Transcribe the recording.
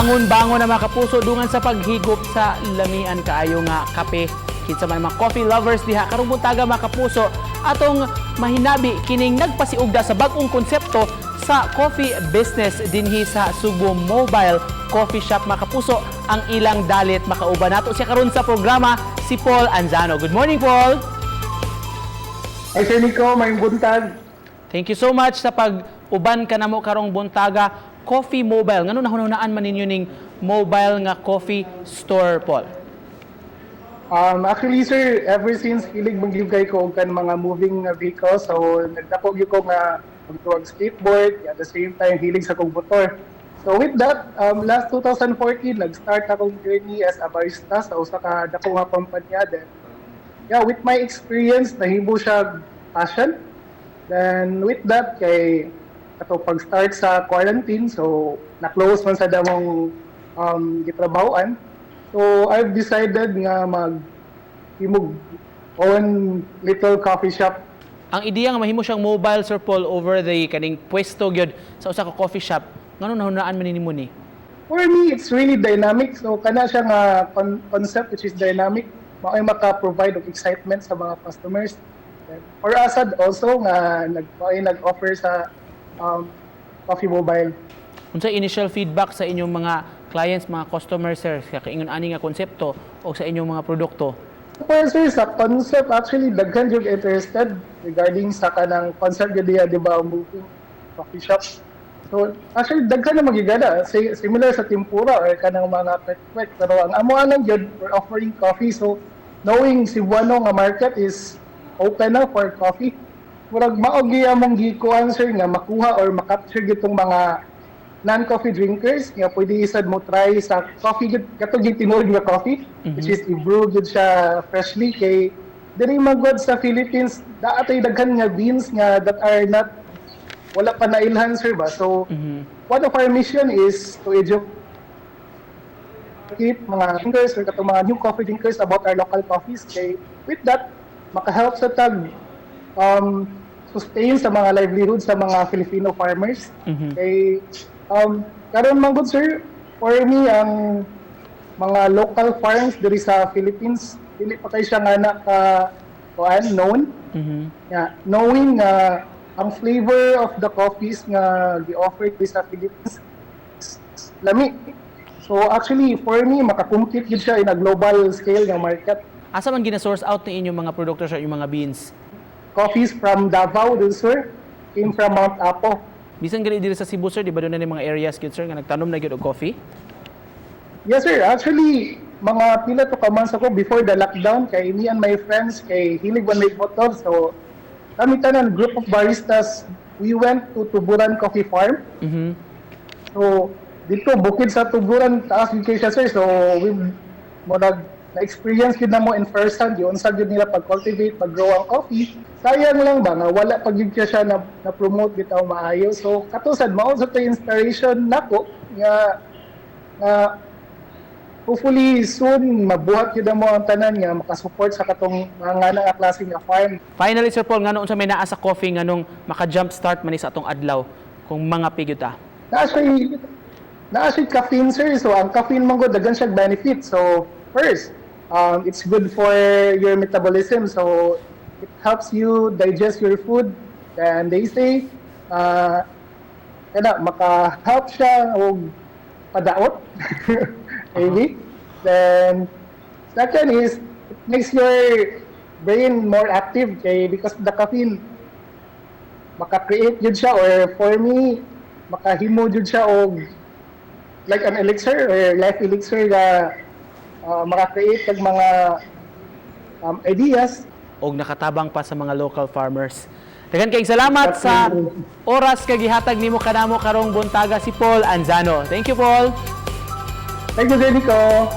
Bangon-bangon na, mga kapuso, dungan sa paghigop sa lamian kaayo nga kape. Kinsa man mga coffee lovers diha karong buntaga, mga kapuso, atong mahinabi kining nagpasiugda sa bag-ong konsepto sa coffee business dinhi sa Sugbo, Mobile Coffee Shop, mga kapuso, ang ilang dalit. Makauban nato siya karon sa programa, si Paul Anzano. Good morning, Paul. Hi, Sir Nico, maayong buntag. Thank you so much sa pag-uban kanamo karong buntaga. Coffee Mobile. Ngano nahunahunaan man ninyo ning mobile nga coffee store, Paul? Actually, sir, ever since hilig man gyud kay ko og kan mga moving nga vehicles, so nagdako gyud ko nga magtuwag skateboard, at the same time hilig sa kong motor. So with that, last 2014 nag-start akong journey as a barista sa usa ka dako nga kumpanya. Then yeah, with my experience, nahimo siya passion. Then with that, kay ato pag-start sa quarantine, so na-close man sa among gitrabahoan. So I've decided nga mag himog own little coffee shop. Ang ideya nga mahimo siyang mobile, Sir Paul, over the kaning pwesto gyud sa usa ka coffee shop, ngano nahunahunaan man nimo ni? For me, it's really dynamic. So kana siya nga concept which is dynamic, mao'y maka-provide og excitement sa mga customers. Then, for us sad also nga nag mao'y nag-offer sa coffee mobile. Unsa initial feedback sa inyong mga clients, mga customers, sir, sa kaingon ani nga konsepto o sa inyong mga produkto? Well, sir, sa concept, actually, daghan jud interested regarding sa kanang concept gyud diya, di ba, moving coffee shop. So, actually, daghan na magigada. Similar sa tempura or kanang mga kwek. Pero ang amo lang gyud, we're offering coffee. So, knowing Cebuano nga market is open na for coffee, murag mao gyud among gikuan, sir, nga makuha or makapture gitong mga non-coffee drinkers nga pwede isad mo try sa coffee gyud, kato gyud tinuod nga coffee which is i-brew gyud siya freshly, kay diri magod sa Philippines naa tay daghan nga beans nga that are not, wala pa nailhan, sir, ba. So one of our mission is to educate mga drinkers or katong mga new coffee drinkers about our local coffees, kay with that makahelp sa tag sustain sa mga livelihood sa mga Filipino farmers. Kay karon man gud, sir, for me, ang mga local farms diri sa Philippines dili pa kay siya nga naka kuan known. Yeah, knowing nga ang flavor of the coffees nga gi-offer diri sa Philippines lami. So actually, for me, makakompete gyud siya in a global scale nga market. Asa man gina-source out ni inyong mga produkto sa inyong mga beans? Coffees from Davao del Sur, came from Mount Apo. Bisan gani diri sa Cebu, sir, di ba duna ni mga areas gyud, sir, nga nagtanom na gyud og coffee? Yes, sir, actually mga pila to ka months ako before the lockdown, kay me and my friends kay hilig man may motor, so kami tanan, group of baristas, we went to Tuburan Coffee Farm. So dito bukid sa Tuburan, taas gyud kay siya, sir. So we mo nag na-experience gyud namo in first hand yun sa gyud nila pag-cultivate, pag-grow ang coffee. Sayang lang ba nga wala pa gyud siya na promote bitaw maayo. So kato sad mao sa to inspiration nako nga hopefully soon mabuhat gyud mo ang tanan nga makasupport sa katong mga nga klase nga farm. Finally, Sir Paul, ngano unsa may naa sa coffee, nganong maka-jump start man ni sa atong adlaw kung mga gyud ta? Naa siya caffeine, sir. So ang caffeine man gud daghan siya benefit. So first, it's good for your metabolism. So it helps you digest your food. And they say kana maka-help siya og padaot maybe. Then second is it makes your brain more active kay because the caffeine maka-create jud siya, or for me makahimo jud siya og like an elixir or life elixir nga maka-create kag mga ideas. Og nakatabang pa sa mga local farmers. Daghan kayong salamat sa oras kag gihatag nimo kanamo karong buntaga, si Paul Anzano. Thank you, Paul. Thank you, Nico.